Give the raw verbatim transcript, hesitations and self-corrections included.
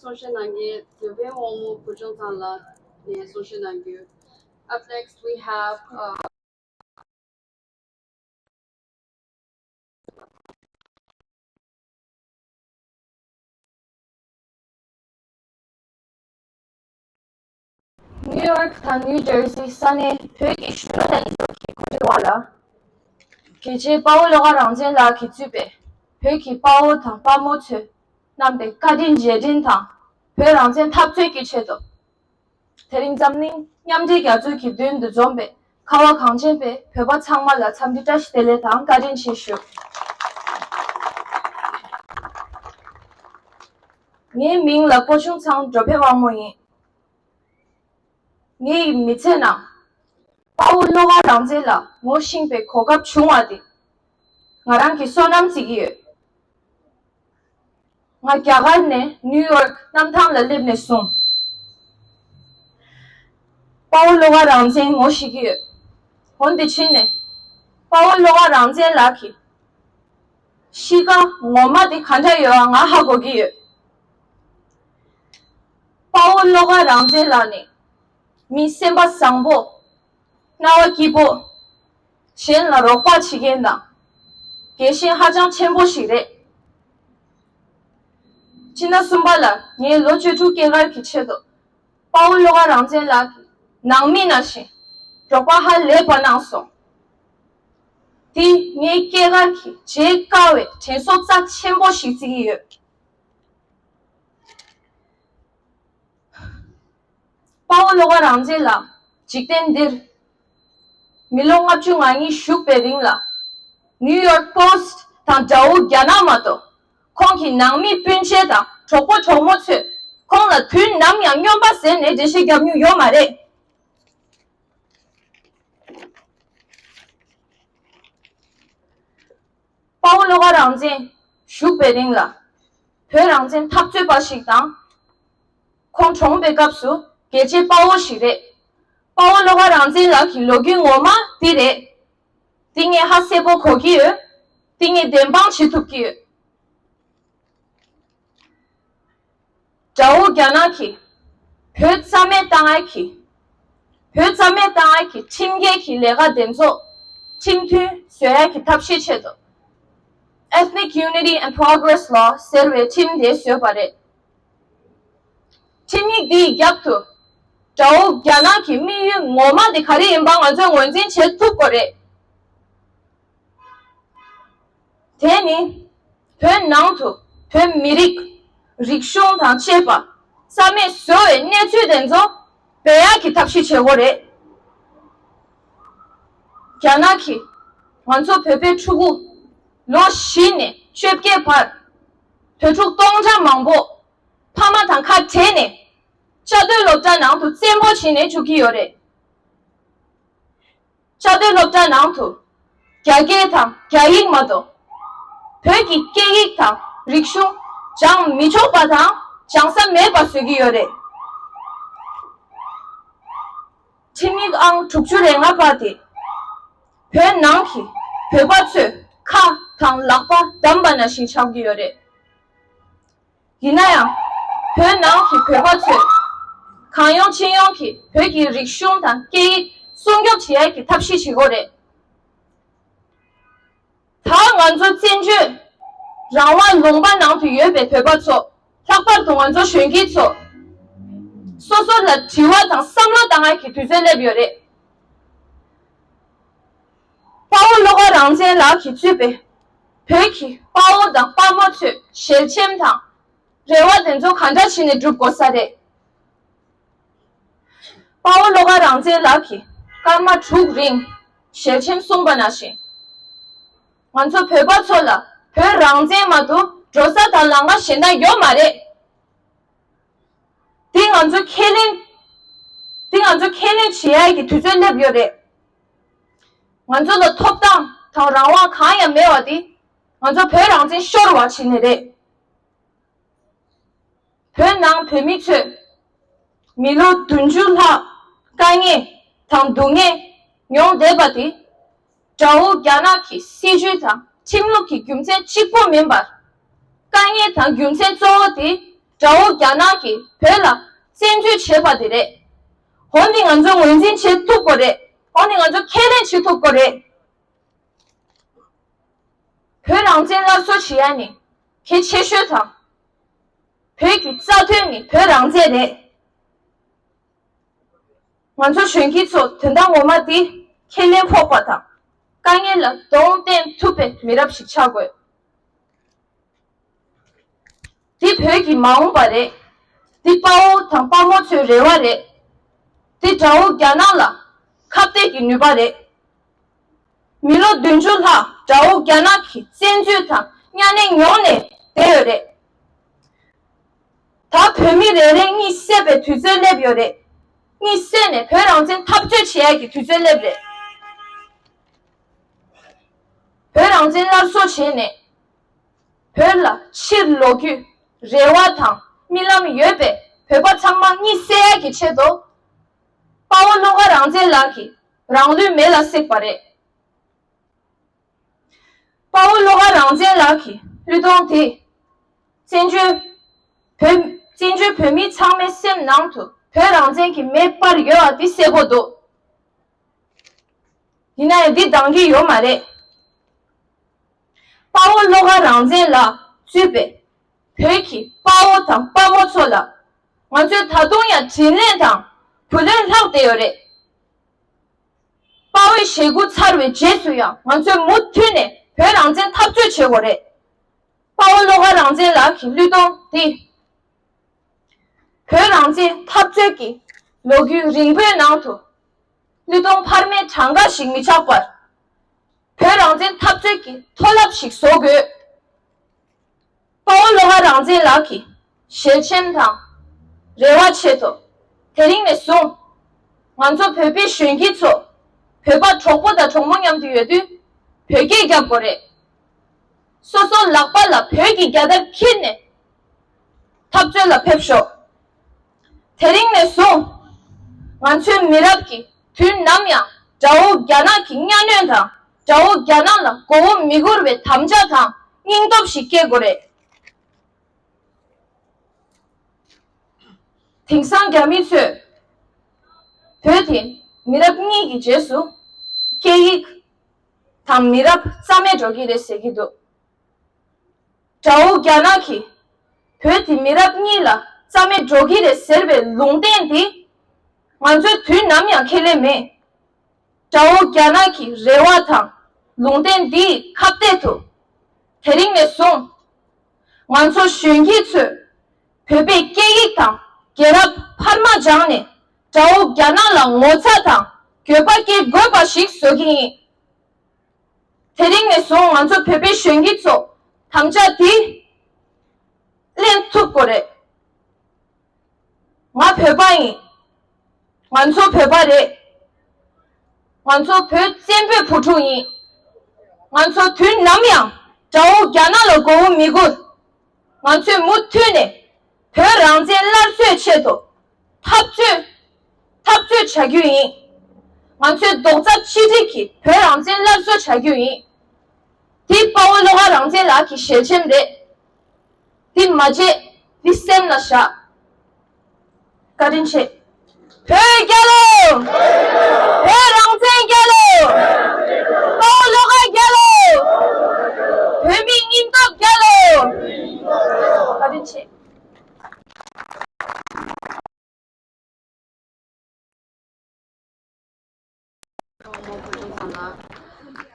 གསུང་བཤད་གནང་མཁན་འདོད་པའི་དབང་མོ་བུ་ཆུང་ཚང་ལགས་ནས་གསུང་བཤད་གནང་རྒྱུ། Up next we have uh, New York དང་New Jersey ས་གནས་བོད་ཀྱི་གཞོན་ནུ་ལྷན་ཚོགས་ཀྱི་གོ་སྒྲིག་འོག་ལ། དགེ་ཆེ་དཔའ་བོ་བློ་དགའ་རང་བཙན་ལགས་ཀྱིས་གཙོས་པའི་བོད་ཀྱི་དཔའ་བོ་དང་དཔའ་མོ་ཚོས་གནང་པའི་བཀའ་དྲིན་རྗེས་དྲན་དང་བོད་རང་བཙན་འཐབ་རྩོད་ཀྱི་ཆེད་དུ། དེ་རིང་འཛམ་གླིང་མཉམ་འབྲེལ་རྒྱལ་ཚོགས་ཀྱི་མདུན་དུ་འཛོམས་པའི་ཁ་བ་གངས་ཅན་པའི་བོད་པ་ཚང་མ་ལ་འཚམས་འདྲི་བཀྲ་ཤིས་བདེ་ལེགས་དང་བཀའ་དྲིན་ཆེ་ཞུ། ངའི་མིང་ལ་སྤོ་ཆུང་ཚང་འགྲོ་ཕན་དབང་མོ་ཡིན། ངའི་མི་ཚེ་ནང་དཔའ་བོ་བློ་དགའ་རང་བཙན་ལགས་ངོ་ཤེས་པའི་གོ་སྐབས་བྱུང་བ་དེ་ང་རང་གི་བསོད་ནམས་བརྩི་གི་ཡོད། ང་རྒྱ་གར་ནས་ནིའུ་ཡོག་གནམ་ཐང་ལ་སླེབས་ནས་བཟུང་དཔའ་བོ་བློ་དགའ་རང་བཙན་ངོ་ཤེས་ཀྱི་ཡོད། འོན་ཏེ་ཕྱིན་ནས་དཔའ་བོ་བློ་དགའ་རང་བཙན་ལགས་ཀྱི་གཤིས་ཀ་ངོ་མ་དེ་ག་འདྲ་ཡོད་ང་ཧ་གོ་གི་ཡོད། དཔའ་བོ་བློ་དགའ་རང་བཙན་ལགས་ནི་མི་སེམས་པ་བཟང་པོ། སྣང་བ་སྐྱིད་པོ། གཞན་ལ་རོགས་པ་བྱེད་མཁན་དང་། དགེ་ཞེན་ཧ་ཅང་ཆེན་པོ་ཞིག་རེད། སྤྱི་ཟླ་གསུམ་པ་ལ་ངའི་ལོ་བཅུ་དྲུག་སྐྱེས་སྐར་གྱི་ཆེད་དུ་དཔའ་བོ་བློ་དགའ་རང་བཙན་ལགས་ཀྱིས་ནང་མི་ནང་བཞིན་རོགས་པ་ཧ་ལས་པ་གནང་སོང་། དེ་ངའི་སྐྱེས་སྐར་གྱི་བརྗེད་དཀའ་བའི་དྲན་གསོ་རྩ་ཆེན་པོ་ཞིག་བརྩི་གི་ཡོད། དཔའ་བོ་བློ་དགའ་རང་བཙན་ལགས་འཇིག་རྟེན་འདིར་མི་ལོ་ལྔ་བཅུ་ང་གཉིས་བཞུགས་པའི་རིང་ལ། ནིའུ་ཡོག་པོ་སི་ཊི་དང་དགྲ་བོ་རྒྱ་ནག་མ་གཏོགས་ཁོང་གི་ནང་མི་སྤུན་མཆེད་དང་གྲོགས་པོ་གྲོགས་མོ་ཚོས་ཁོང་ལ་དུས་ནམ་ཡང་སྨྱོན་པ་ཟེར་ནས་འགྲེལ་བཤད་བརྒྱབ་མྱོང་ཡོད་མ་རེད། དཔའ་བོ་བློ་དགའ་རང་བཙན་བཞུགས་པའི་རིང་ལ་བོད་རང་བཙན་འཐབ་རྩོད་པ་ཞིག་དང་། ཁོང་གྲོངས་པའི་སྐབས་སུ་རྒྱལ་གཅེས་དཔའ་བོ་ཞིག་རེད། དཔའ་བོ་བློ་དགའ་རང་བཙན་ལགས་ཀྱི་ལོ་རྒྱུས་ངོ་མ་འདི་རེད། འདི་ངས་ཧ་གསལ་པོ་གོ་གི་ཡོད། འདི་ངས་བདེན་དཔང་བྱེད་ཐུབ་ཀྱི་ཡོད། དགྲ་བོ་རྒྱ་ནག་གིས་བོད་རྩ་མེད་བཏང་ཡ་གི། བོད་རྩ་མེད་བཏང་ཡ་གི་ཁྲིམས་འགལ་གྱི་ལས་ཀ་དེ་ཚོ་ཁྲིམས་མཐུན་བཟོ་ཡ་གི་ཐབས་ཤེས་ཆེད་དུ། Ethnic Unity and Progress Law ཟེར་བའི་ཁྲིམས་དེ་བཟོས་པ་རེད། ཁྲིམས་ཡིག་འདིའི་རྒྱབ་ཏུ། དགྲ་བོ་རྒྱ་ནག་གི་དམིགས་ཡུལ་ངོ་མ་དེ་ག་རེ་ཡིན་པ་ང་ཚོས་ངོས་འཛིན་བྱེད་ཐུབ་དགོས་རེད། དེ་ནི། བོད་ནང་དུ་བོད་མི་རིགས། རིག་གཞུང་དང་བཅས་པ་རྩ་མེད་བཟོ་བའི་གནས་ཚུལ་དེ་ཚོ་སྦས་ཡག་གི་ཐབས་ཤེས་བྱེད་དགོས་རེད། རྒྱ་ནག་གིས་ང་ཚོ་བོད་པའི་ཕྲུ་གུ་ལོ་བཞི་ནས་བཅོ་བརྒྱད་བར་བོད་ཕྲུག་སྟོང་ཕྲག་མང་པོ་ཕ་མ་དང་ཁ་བྲལ་ནས་བཅའ་སྡོད་སློབ་གྲྭ་ནང་དུ་བཙན་པོ་བྱས་ནས་བཅུག་གི་ཡོད་རེད། བཅའ་སྡོད་སློབ་གྲྭ་ནང་དུ་རྒྱ་སྐད་དང་རྒྱ་ཡིག་མ་གཏོགས་བོད་ཀྱི་སྐད་ཡིག་དང་རིག་གཞུང་སྦྱང་མི་ཆོག་པ་དང་སྦྱང་ས་མེད་པ་བཟོ་གི་ཡོད་རེད། ཁྲིམས་ཡིག་ཨང་དྲུག་ཅུ་རེ་ལྔ་པ་དེ་བོད་ནང་གི་བོད་པ་ཚོས་ཁ་དང་ལག་པ་བསྡམས་པ་ནང་བཞིན་ཆགས་ཀྱི་ཡོད་རེད། ཡིན་ན་ཡང་། བོད་ནང་གི་བོད་པ་ཚོས་གང་ཡོང་ཅི་ཡོང་གིས་བོད་ཀྱི་རིག་གཞུང་དང་སྐད་ཡིག་སྲུང་སྐྱོབ་བྱེད་ཡག་གི་ཐབས་ཤེས་བྱེད་དགོས་རེད། ད་ང་ཚོ་བཙན་བྱོལ་རང་དབང་ལུང་པ་ནང་དུ་ཡོད་པའི་བོད་པ་ཚོ། ལྷག་པར་དུ་ང་ཚོ་གཞོན་སྐྱེས་ཚོ། སོ་སོ་ལ་དྲི་བ་དང་བསམ་བློ་བཏང་ཡག་གི་དུས་ཚོད་སླེབས་ཡོད་རེད། དཔའ་བོ་བློ་དགའ་རང་བཙན་ལགས་ཀྱིས་གཙོས་པའི་བོད་ཀྱི་དཔའ་བོ་དང་དཔའ་མོ་ཚོས་ཞལ་ཆེམས་དང་རེ་བ་དེ་ཚོ་ག་འདྲ་བྱས་ནས་སྒྲུབ་དགོས་ས་རེད། དཔའ་བོ་བློ་དགའ་རང་བཙན་ལགས་ཀྱིས་སྐར་མ་དྲུག་རིང་ཞལ་ཆེམས་གསུངས་པ་ནང་བཞིན། ང་ཚོ་བོད་པ་ཚོ་ལ་བོད་རང་བཙན་མ་གཏོགས་འགྲོ་ས་དང་ལམ་ཁ་གཞན་དག་ཡོད་མ་རེད། འདི་ང་ཚོ་ཁས་ལེན། འདི་ང་ཚོ་ཁས་ལེན་བྱེད་ཡག་གི་དུས་ཚོད་སླེབས་ཡོད་རེད། ང་ཚོ་ལ་ཐོབ་ཐང་དང་རང་དབང་གང་ཡང་མེད་པ་འདི་ང་ཚོ་བོད་རང་བཙན་ཤོར་བ་བྱས་ནས་རེད། བོད་ནང་བོད་མི་ཚོས་མི་ལོ་བདུན་ཅུ་ལྷག་དཀའ་ངལ་དང་སྡུག་བསྔལ་མྱོང་བསྡད་པ་དེ། དགྲ་བོ་རྒྱ་ནག་གི་སྲིད་ཇུས་དང་ཁྲིམས་ལུགས་ཀྱི་རྒྱུ་མཚན་གཅིག་པོ་མིན་པར། དཀའ་ངལ་དང་རྒྱུ་མཚན་གཙོ་བོ་དེ་ དགྲ་བོ་རྒྱ་ནག་གིས་བོད་ལ་བཙན་འཛུལ་བྱས་པ་དེ་རེད། འོ་འདི་ང་ཚོ་ངོས་འཛིན་བྱེད་ཐུབ་དགོས་རེད། འོ་འདི་ང་ཚོ་ཁས་ལེན་བྱེད་ཐུབ་དགོས་རེད། བོད་རང་བཙན་སླར་གསོ་བྱེད་ཡ་ནི་གལ་ཆེ་ཤོས་དང་། བོད་ཀྱི་རྩ་དོན་ནི་བོད་རང་བཙན་རེད། ང་ཚོ་གཞོན་སྐྱེས་ཚོ་དོན་དག་ངོ་མ་འདི་ཁས་ལེན་ཕོག་པ་དང་། དཀའ་ངལ་ལ་གདོང་བསྟན་ཐུབ་པའི་མི་རབས་ཤིག་ཆགས་དགོས། འདི་བོད་ཀྱི་མ་འོངས་པ་རེད། འདི་དཔའ་བོ་དང་དཔའ་མོ་ཚོའི་རེ་བ་རེད། འདི་དགྲ་བོ་རྒྱ་ནག་ལ་ཁ་གཏད་ཀྱི་ནུས་པ་རེད། མི་ལོ་བདུན་ཅུ་ལྷག་དགྲ་བོ་རྒྱ་ནག་གི་བཙན་འཛུལ་དང་གཉའ་གནོན་མྱོང་ནས་བསྡད་ཡོད་རེད། ད་བོད་མི་རེ་རེ་གཉིད་སད་པའི་དུས་ཚོད་སླེབས་ཡོད་རེད། གཉིད་སད་ནས་བོད་རང་བཙན་འཐབ་རྩོད་བྱེད་ཡག་གི་དུས་ཚོད་སླེབས་རེད། བོད་རང་བཙན་སླར་གསོ་བྱས་ནས། བོད་ལ་ཕྱིར་ལོག་རྒྱུའི་རེ་བ་དང་རྨི་ལམ་ཡོད་པའི་བོད་པ་ཚང་མ་གཉིད་སད་ཡག་གི་ཆེད་དུ། དཔའ་བོ་བློ་དགའ་རང་བཙན་ལགས་ཀྱིས་རང་ལུས་མེ་ལ་བསྲེགས་པ་རེད། དཔའ་བོ་བློ་དགའ་རང་བཙན་ལགས་ཀྱི་བློས་གཏོང་དེས། བཙན་བྱོལ་བོད། བཙན་བྱོལ་བོད་མི་ཚང་མའི་སེམས་ནང་དུ་བོད་རང་བཙན་གྱི་མེ་སྤར་ཡོད་པ་དེ་གསལ་པོ་འདུག་ཡིན་ན་ཡང་འདི་འདང་གི་ཡོད་མ་རེད། དཔའ་བོ་བློ་དགའ་རང་བཙན་ལགས་གཙོས་པའི་བོད་ཀྱི་དཔའ་བོ་དང་དཔའ་མོ་ཚོ་ལ་ང་ཚོས་ད་དུང་ཡང་དྲིན་ལན་དང་བུ་ལོན་ལྷག་བསྡད་ཡོད་རེད། དཔའ་བོའི་ཞེ་དགུ་ཚར་བའི་རྗེས་སུ་ཡང་ང་ཚོས་མུ་མཐུད་ནས་བོད་རང་བཙན་འཐབ་རྩོད་བྱེད་དགོས་རེད། དཔའ་བོ་བློ་དགའ་རང་བཙན་ལགས་ཀྱི་བློས་གཏོང་འདི། བོད་རང་བཙན་འཐབ་རྩོད་ཀྱི་ལོ་རྒྱུས་རིང་པོའི་ནང་དུ་བློས་གཏོང་འཕར་མའི་གྲངས་ཀ་ཞིག་མི་ཆགས་པར། བོད་རང་བཙན་འཐབ་རྩོད་ཀྱི་མཐོ་རླབས་ཤིག་བཟོ་དགོས། དཔའ་བོ་བློ་དགའ་རང་བཙན་ལགས་ཀྱི་ཞལ་ཆེམས་དང་རེ་བ་ཆེད་དུ། དེ་རིང་ནས་བཟུང་ང་ཚོ་བོད་པའི་གཞོན་སྐྱེས་ཚོ་བོད་པ་གྲོགས་པོ་དང་གྲོགས་མོ་མཉམ་དུ་ཡོད་དུས་བོད་སྐད་རྒྱབ་དགོས་རེད། སོ་སོ་ལག་པ་ལ་བོད་ཀྱི་རྒྱལ་དར་འཁྱེར་ནས་འཐབ་རྩོད་ལ་ཕེབས་ཤོག་དེ་རིང་ནས་བཟུང་ང་ཚོའི་མི་རབས་ཀྱིས་དུས་ནམ་ཡང་དགྲ་བོ་རྒྱ་ནག་གི་གཉའ་གནོན་དང་དགྲ་བོ་རྒྱ་ནག་ལ་མགོ་བོ་མི་སྒུར་བའི་དམ་བཅའ་དང་སྙིང་སྟོབས་ཤིག་སྐྱེ་དགོས་རེད། དེང་སང་རྒྱ་མི་ཚོས་བོད་དེ་མི་རབས་གཉིས་ཀྱི་རྗེས་སུ་སྐད་ཡིག་དང་མི་རབས་རྩ་མེད་འགྲོ་གི་རེད་ཟེར་གྱི་འདུག་དགྲ་བོ་རྒྱ་ནག་གིས་བོད་དེ་མི་རབས་གཉིས་ལ་རྩ་མེད་འགྲོ་གི་རེད་ཟེར་བའི་ལུང་བསྟན་འདི་ང་ཚོས་དུས་ནམ་ཡང་ཁས་ལེན་མེད། དགྲ་བོ་རྒྱ་ནག་གི་རེ་བ་དང་ལུང་བསྟན་འདིའི་ཁ་གཏད་དུ། དེ་རིང་ནས་བཟུང་ང་ཚོ་གཞོན་སྐྱེས་ཚོས་བོད་པའི་སྐད་ཡིག་དང་རྒྱལ་རབས་འཕར་མ་སྦྱངས་ནས་དགྲ་བོ་རྒྱ་ནག་ལ་ངོ་ཚ་དང་འགྱོད་པ་སྐྱེ་དགོས་པ་ཞིག་བཟོ་གི་ཡིན། དེ་རིང་ནས་བཟུང་ང་ཚོ་བོད་པའི་གཞོན་སྐྱེས་ཚོ་དམ་བཅའ་འདི་ལེན་ཐུབ་དགོས་རེད། ང་བོད་པ་ཡིན། ང་ཚོ་བོད་པ་རེད། ང་ཚོ་བོད་བཙན་པོའི་བུ་ཕྲུག་ཡིན། ང་ཚོ་དུས་ནམ་ཡང་དགྲ་བོ་རྒྱ་ནག་ལ་མགོ་བོ་མི་སྒུར། ང་ཚོས་མུ་མཐུད་ནས་བོད་རང་བཙན་སླར་གསོའི་ཆེད་དུ་འཐབ་རྩོད། འཐབ་རྩོད་བྱ་རྒྱུ་ཡིན། ང་ཚོས་རྡོག་རྩ་གཅིག་སྒྲིལ་གྱིས་བོད་རང་བཙན་སླར་གསོ་བྱ་རྒྱུ་ཡིན། འདི་དཔའ་བོ་བློ་དགའ་རང་བཙན་ལགས་ཀྱི་ཞལ་ཆེམས་རེད། འདི་མ་བརྗེད། འདི་སེམས་ལ་བཞག་བཀའ་དྲིན་ཆེ། བོད་རྒྱལ་ལོ། བོད་རང་བཙན་རྒྱལ་ལོ། དཔའ་བོ་བློ་དགའ་རྒྱལ་ལོ། བོད་མིའི་སྙིང་སྟོབས་རྒྱལ་ལོ། བཀའ་དྲིན་ཆེ།